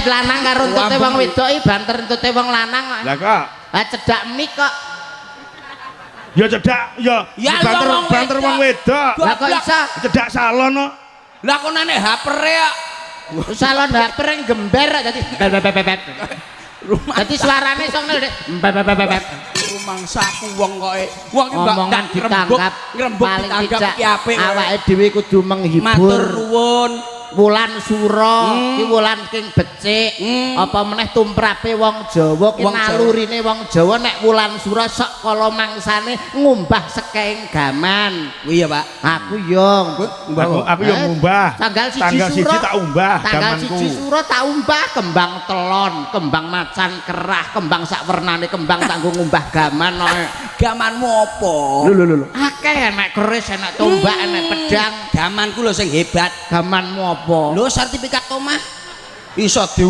Lanang karo entute wong wedok iki banter entute wong lanang kok. Lah kok Lah cedak mik kok. Ya cedak ya. Ya, banter wong banter wong wedok. Lah kok iso? Cedak salon kok. Lah kok nane hapere kok. Salon haper yang gember kok dadi beb beb beb, beb. Rumah Dadi suarane iso ngene lho, Dik. Beb beb beb beb. Rumangsaku wong kok e. Wong iki mbak Omongan ndak ngrembug, ditangkap ngrembug paling ditanggap tidak iki apik. Awake dhewe kudu Matur menghibur. nuwun. Wulan Sura ki wulan king becik. Apa meneh tumrape wong Jawa ki Wong Jawa. Nalurine wong Jawa nek wulan Sura sok kala mangsane ngumbah sekeing gaman. Kuwi ya, Pak. Aku yo Aku yo ngumbah. Tanggal 1 Tanggal Sura. 1 tak umbah Tanggal gamanku. 1 Sura tak umbah kembang telon, kembang macan kerah, kembang sak wernane kembang tak nggo ngumbah gaman no. Gamanmu apa? Lho lho lho. Akeh, enek keris, enek tombak, enek pedang. Gamanku lho sing hebat. Gamanmu apa? Lho, sertifikat omah iso di